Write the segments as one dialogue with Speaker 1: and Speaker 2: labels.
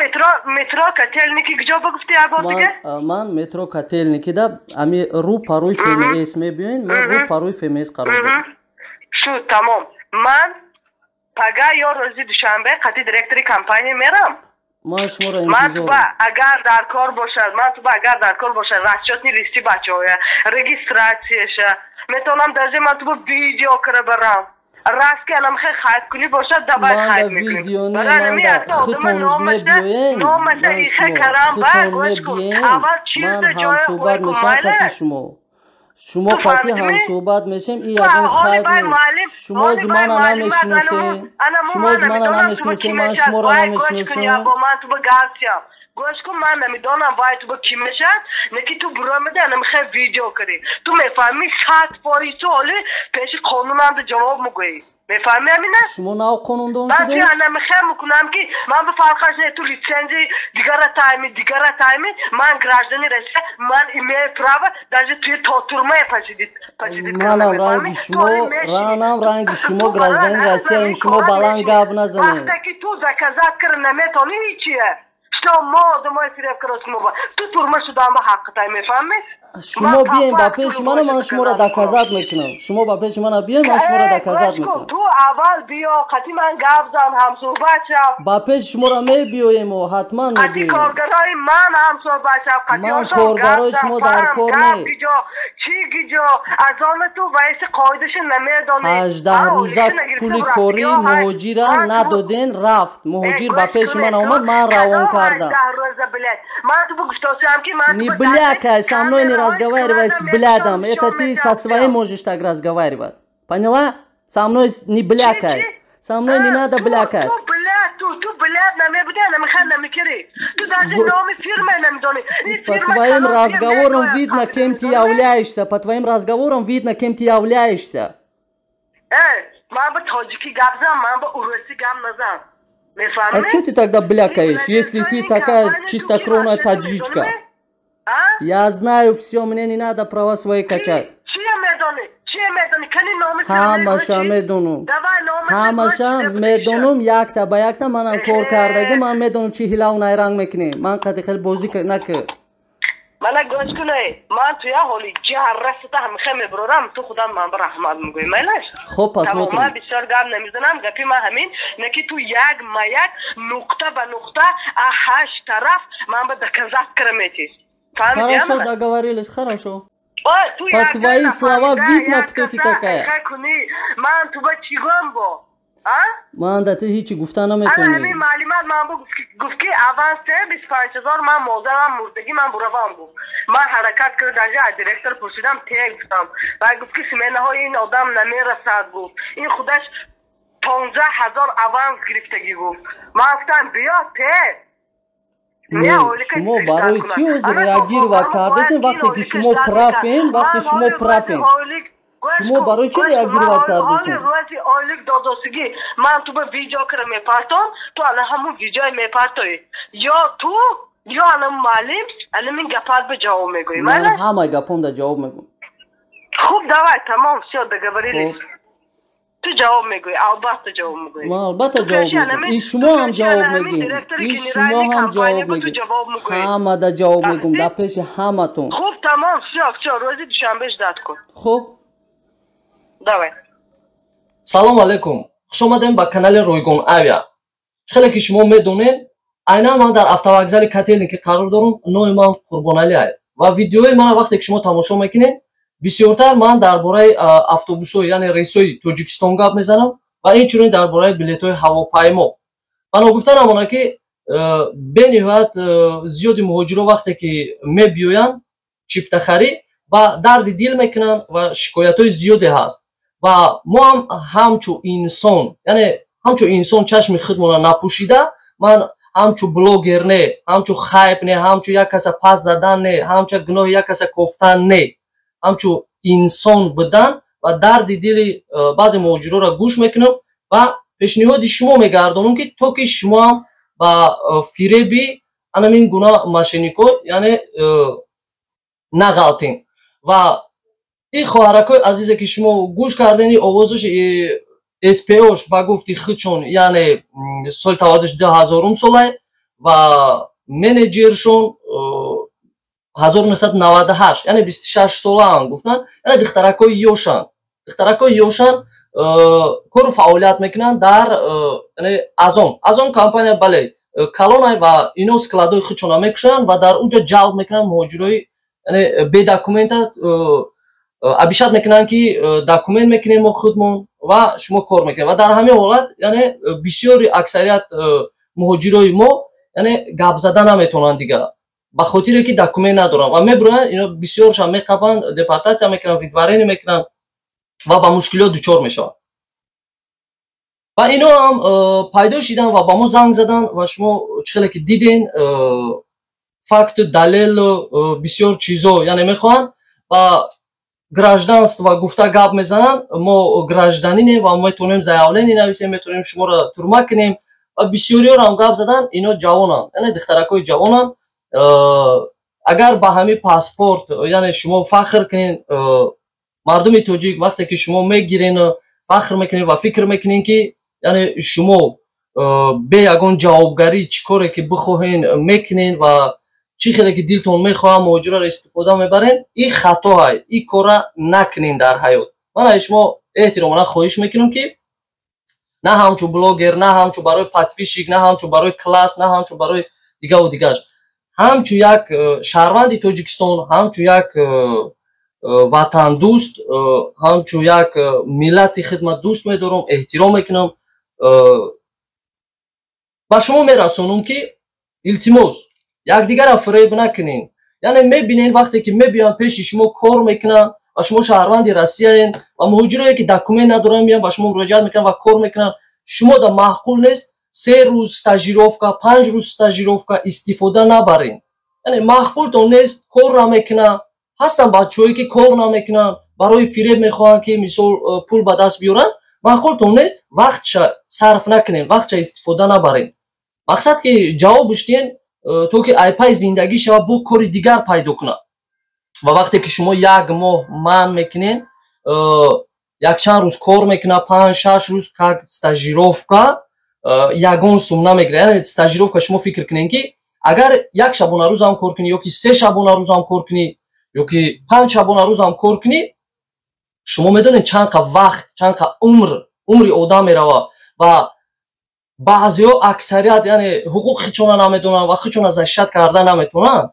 Speaker 1: Метро Котельники куҷо ба гуфти, як бор дига?
Speaker 2: Ман метро Котельникида, ами рӯ парои ФМС мебиёен, ман рӯ парои ФМС қарор дорам.
Speaker 1: Шуд, тамом. Ман пага ё рӯзи душанбе қати директори компания мерам.
Speaker 2: Ман шуморо
Speaker 1: Ман
Speaker 2: интизорам.
Speaker 1: Туба агар дар кор бошад, ман туба агар дар кор бошад, расчётный листи бачаҳоя, регистрацияша метавонам, даже ман туба видео кара барам. Раст ки анам хе хайп кунӣ бошад, давай
Speaker 2: Ман
Speaker 1: хайп
Speaker 2: да
Speaker 1: мекунем.
Speaker 2: видео не,
Speaker 1: Барои
Speaker 2: ман
Speaker 1: ҳамин
Speaker 2: да
Speaker 1: якта одама
Speaker 2: худтон
Speaker 1: номаша
Speaker 2: мебиёен,
Speaker 1: номаша
Speaker 2: ман
Speaker 1: ихе
Speaker 2: шумо
Speaker 1: карам ба
Speaker 2: худтон
Speaker 1: гӯш кун.
Speaker 2: мебиёен,
Speaker 1: Аввал
Speaker 2: ман
Speaker 1: чизда ҷоя
Speaker 2: ҳамсӯҳбат
Speaker 1: ой кун,
Speaker 2: мешавам қати
Speaker 1: майла?
Speaker 2: шумо. Шумо
Speaker 1: Ту
Speaker 2: қати
Speaker 1: фаҳмидӣ?
Speaker 2: ҳамсӯҳбат мешем, ин
Speaker 1: Ту
Speaker 2: ягон
Speaker 1: ҳоли
Speaker 2: хайп
Speaker 1: вай
Speaker 2: нест.
Speaker 1: муаллим,
Speaker 2: Шумо
Speaker 1: ҳоли
Speaker 2: зи
Speaker 1: вай
Speaker 2: мана
Speaker 1: муаллимат,
Speaker 2: намешиносен,
Speaker 1: анаму
Speaker 2: шумо
Speaker 1: ман
Speaker 2: зи мана
Speaker 1: намедонам туба
Speaker 2: намешиносен,
Speaker 1: кӣ
Speaker 2: ман
Speaker 1: мешавад.
Speaker 2: шуморо
Speaker 1: Вай гӯш кун, я
Speaker 2: намешиносам.
Speaker 1: бо ман туба гап. Гӯш кун, ман намедонам вай туба кӣ мешавад, не ки ту буромеда анам хе видео кардӣ. Ту мефаҳмӣ, 100% ту ҳоли пеши қонунанда ҷавоб мегӯӣ. Мефаҳмӣ амина?
Speaker 2: Шумо нав қонундон
Speaker 1: Ман
Speaker 2: шудед?
Speaker 1: ти анамихе мекунам ки ман ба фарқаш не, ту лицензии дигара тайми, дигара тайми, ман гражданин Россия, ман имею право даже туи то турмая посидит.
Speaker 2: Манам ранги шумо, ранам ранги шумо гражданин Россияем, шумо баланд гап назанед.
Speaker 1: Вақте ки ту доказать кара наметонӣ ҳичия, что мо одамои фиреб каросмоба, ту турма шудан ба ҳаққатай, мефаҳмӣ?
Speaker 2: Шумо бием ба пеши мана, ман шуморо доказать мекунам. Шумо ба пеши мана бием, ман шуморо доказать мекунам.
Speaker 1: Ту аввал биё, қати ман гап зан, ҳамсӯҳбат шав.
Speaker 2: Ба пеши шуморо мебиёему, ҳатман
Speaker 1: Қати
Speaker 2: мебиёем.
Speaker 1: коргарои ман ҳамсӯҳбат шав.
Speaker 2: Ман коргарои шумо дар кор не.
Speaker 1: Гиҷо чӣ, гиҷо аз он ту ваиси қоидаша намедонӣ.
Speaker 2: 18 рӯза пули корӣ муҳоҷира надоден, рафт муҳоҷир ба пеши ман омад, ман равон кардам.
Speaker 1: Ман ту гуфтосиам ки ман
Speaker 2: Не блякай, со мной не разговаривай с блядом. Это ты со своим можешь так разговаривать. Поняла? Со мной не блякай. Со мной не надо блякать.
Speaker 1: Ту блядь, ту блядь намебуди, намехай намекири. Ту даже номи фирма намедонӣ.
Speaker 2: По твоим разговорам видно, кем ты являешься. По твоим разговорам видно, кем ты являешься.
Speaker 1: Э, ман ба тоҷикӣ гап зан, ман ба урусӣ гап назан.
Speaker 2: А что ты тогда блякаешь, если ты такая чистокровная таджичка? Я знаю все, мне не надо права свои качать. Ҳамаша медонум, ҳамаша медонум, якта ба якта манам кор кардагӣ, ман медонум чӣ ҳилаву найранг мекунем. Ман қади хел бозӣ накӣ.
Speaker 1: Мана гӯш кунай, ман туя ҳоли ҷаррасата ҳамихе мебурорам, ту худам ман ба раҳмат мегӯӣ, майлаш?
Speaker 2: Хоб, посмотрим.
Speaker 1: Ман бисёр гап намезанам, гапи ман ҳамин не ки ту як ма як нуқта ба нуқта а ҳашт тараф ман ба доказать кара метис.
Speaker 2: Хорошо, договорились, хорошо. По твои слова видно, кто ты такая.
Speaker 1: Ман туба чӣ гӯям бо?
Speaker 2: Ман да ту ҳичи гуфта наметавонӣ.
Speaker 1: Ҳамин маълумат ман гуфт ки аванс те 25 000, ман модарам мурдагӣ, ман буравам гуфт. Ман ҳаракат карда, даже аз директор пурсидам, те гуфтам. Вай гуфт ки сменаҳои ин одам намерасад, гуфт. Ин худаш 15 000 аванс гирифтагӣ, гуфт. Ман гуфтам, биё те.
Speaker 2: Не, шумо барои чӣ ҳозир реагировать кардесен, вақте ки шумо прав ен? Вақте шумо прав ен, шумо барои чӣ реагировать кардесен?
Speaker 1: Рӯзи ойлик додосигӣ ман ту ба видео кара мепартон, ту ана ҳамун видеои мепартоӣ, ё ту, ё ана муаллим, анамин гапат ба ҷавоб мегӯӣ.
Speaker 2: Ман ҳамаи гапонда ҷавоб мегӯм.
Speaker 1: Хуб, давай, тамом, всё, договорились. Ту ҷавоб мегӯӣ, албатта ҷавоб мегӯӣ.
Speaker 2: Ман албатта ҷавоб мегӯм, и шумо ҳам ҷавоб мегӯед, и шумо ҳам ҷавоб мегӯед, ҳамада ҷавоб мегӯм, дар пеши ҳаматон.
Speaker 1: Хуб, тамом, всё, всё, рӯзи душанбе ждать кун.
Speaker 2: Хуб.
Speaker 1: Давай.
Speaker 2: Салом алейкум, хушомадем ба канали Ройгон Авиа. Хеле ки шумо медонед, айнан ман дар автовокзали Котельники қарор дорам. Номи ман Қурбоналӣ ва видеои мана вақте ки шумо тамошо мекунед, бисёртар ман дар бораи автобусҳо, яъне рейсҳои Тоҷикистон гап мезанам ва инчунин дар бораи билетҳои ҳавопаймо. Ва ногуфта намонад, ки бениҳоят зиёди муҳоҷиро вақте ки мебиёянд чиптахарӣ ва дарди дил мекунанд ва шикоятҳои зиёде ҳаст. Ва мо ҳам ҳамчу инсон, яъне ҳамчу инсон, чашми худмона напӯшида, ман ҳамчу блогер не, ҳамчу хайп не, ҳамчу як каса пас задан не, ҳамчу гуноҳи як каса кофтан не, ҳамчу инсон будан ва дарди дили баъзе муҳоҷироро гӯш мекунам ва пешниҳоди шумо мегардонам, ки то ки шумоам ба фиреби анамин гуна мошеннико, яъне нағалтем. Ва ин хоҳаракҳои азизе, ки шумо гӯш кардени овозаш, СПОш ба гуфти худшон, яъне соли таваллудаш 2000-ум солай. Ва менеҷершон 1998, яъне 26 солаанд гуфтанд, яъне духтаракҳои ёшанд, духтаракҳои ёшанд, кору фаъолият мекунанд дар Озон. Озон компания, бале, калонай ва ино складои худшона мекушанд ва дар уҷа ҷалб мекунанд муҳоҷирои, яъне бедокумента. Обещать мекунанд, ки документ мекунем мо худмон ва шумо кор мекунем. Ва дар ҳамин ҳолат, яъне бисёри аксарият муҳоҷирои мо, яъне гап зада наметавонанд дигар, ба хотире ки документ надоранд, ва мебироянд, ино бисёршам меқапанд, депортатсия мекунанд, выдворение мекунанд ва ба мушкилиёт дучор мешаванд. Ва ино ҳам пайдо шидан ва ба мо занг задан. Ва шумо чӣ хеле ки диден, факту далелу бисёр чизо, яъне мехоҳанд ва гражданство гуфта гап мезананд: мо гражданинем ва метавонем заявление нависем, метавонем шуморо турма кунем. Ва бисёриёро ҳам гап задан. Ино ҷавонанд, яъне духтаракҳои ҷавонанд. Агар ба ҳамин паспорт, яъне шумо фахр кунед, мардуми тоҷик, вақте ки шумо мегирену фахр мекунед ва фикр мекунед, ки яъне шумо бе ягон ҷавобгарӣ чӣ коре ки бихоҳен мекунед ва чӣ хеле ки дилтон мехоҳад муҳоҷироро истифода мебарен, ин хатоай, ин кора накунен дар ҳаёт. Ман аз шумо эҳтиромона хоҳиш мекунам, ки на ҳамчун блогер, на ҳамчун барои подписчик, на ҳамчун барои класс, на ҳамчун барои дигаву дигараш, ҳамчун як шаҳрванди Тоҷикистон, ҳамчун як ватандӯст, ҳамчун як миллати хидмат дӯст медорам, эҳтиром мекунам, ба шумо мерасонам, ки илтимос, якдигарро фиреб накунен. Яъне мебинен, вақте ки мебиёянд пеши шумо, кор мекунанд ва шумо шаҳрванди Россияен ва муҳоҷирое ки документ надоранд меянд, ба шумо муроҷиат мекунанд ва кор мекунанд. Шумо да маъқул нест, 3 рӯз стажировка, 5 рӯз стажировка истифода набарен. Яъне маъқултон нест, кор намекунанд. Ҳастанд бачаҳое, ки кор намекунанд, барои фиреб мехоҳанд, ки мисол пул ба даст биёранд. Маъқултон нест, вақтша сарф накунем, вақтша истифода набарем. Мақсад ки ҷавобш диҳен, то ки айпай зиндагӣ шава, бо кори дигар пайдо кунад. Ва вақте ки шумо як моҳ манъ мекунед, якчанд рӯз кор мекунад, 5-6 рӯз как стажировка, ягон сум намегирад. Яъне стажировка, шумо фикр кунед, ки агар як шабонарӯзам кор кунӣ, ёки 3 шабонарӯзам кор кунӣ, ёки 5 шабонарӯзам кор кунӣ, шумо медонед, чанд қа вақт, чанд қа умр, умри одам мерава. Ва баъзеҳо, аксарият, яъне ҳуқуқи худшона намедонанд ва худшона защищать карда наметавонанд.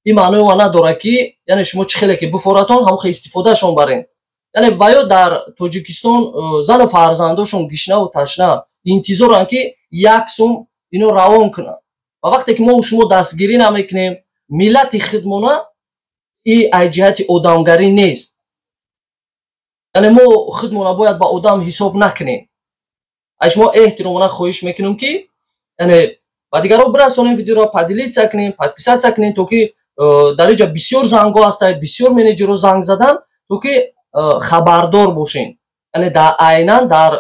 Speaker 2: Ин маънои ова надорад, ки яъне шумо чӣ хеле ки бифоратон, ҳамон хел истифодашон барен. Яъне ва ё дар Тоҷикистон зану фарзандошон гишнаву ташна интизоранд, ки як сум ино равон кунанд. Ва вақте ки мо шумо дастгирӣ намекунем миллати хидмона, и ай ҷиҳати одамгарӣ нест. Яъне мо худмона бояд ба одам ҳисоб накунем. Аз шумо эҳтиромона хоҳиш мекунем, ки яъне ба дигарон бирасонем видеоро, поделиться кунем, подписаться кунем, то ки дар инҷа бисёр зангҳо ҳастанд, бисёр менеҷерҳо занг задан, то ки хабардор бошем. Яъне айнан дар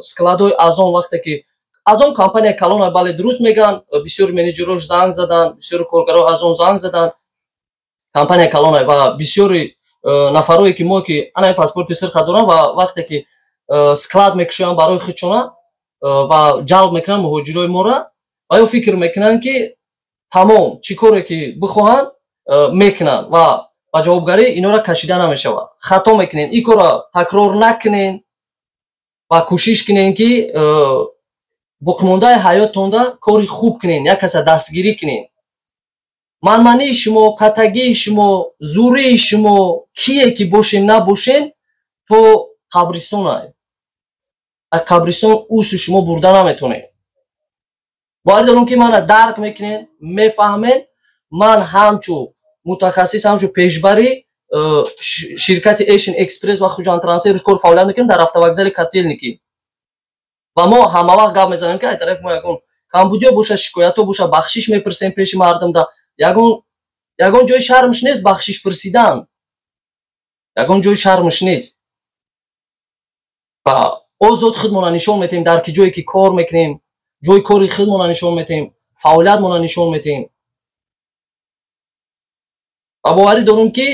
Speaker 2: складҳои Озон, вақте ки Озон компания калона, бале, дуруст мегӯянд, бисёр менеҷерҳош занг заданд, бисёри коргарои Озон занг заданд. Компания калона ва бисёри нафарое ки мо ки ана паспорти сирха доранд ва вақте ки склад мекушоянд барои худшона ва ҷалб мекунанд муҳоҷирои моро, ва ё фикр мекунанд, ки тамом, чӣ коре ки бихоҳанд мекунанд ва ба ҷавобгарӣ инора кашида намешавад. Хато мекунед, ин корро такрор накунед ва кӯшиш кунед, ки боқимондаи ҳаёттонда кори хуб кунед, як каса дастгирӣ кунед. Манмании шумо, катагии шумо, зурии шумо, кие ки бошен набошен, то қабристон, аз қабристон усу шумо бурда наметонед. Боварӣ дорам, ки мана дарк мекунед, мефаҳмед. Ман ҳамчун мутахассис, ҳамчун пешбари ширкати Эшн Экспресс ва Хуҷанд Трансфер кор фаъолият мекунем дар автовокзали Котельники. Ва мо ҳамавақт гап мезанем, ки ай тарафи мо ягон камбудиё боша, шикоятҳо боша, бахшиш мепурсем пеши мардумда. Ягон ҷои шармш нест бахшиш пурсидан, ягон ҷои шармш нест. Ва озод худмона нишон метаҳем дар ки ҷое ки кор мекунем, ҷои кори худмона нишон метаҳем, фаъолиятмона нишон метаҳем. Ва боварӣ дорем, ки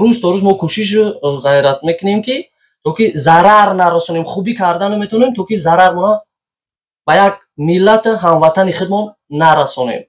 Speaker 2: рӯз то рӯз мо кӯшишу ғайрат мекунем, ки то ки зарар нарасонем, хубӣ карда наметавонем, то ки зарармона ба як миллату ҳамватани худмон нарасонем.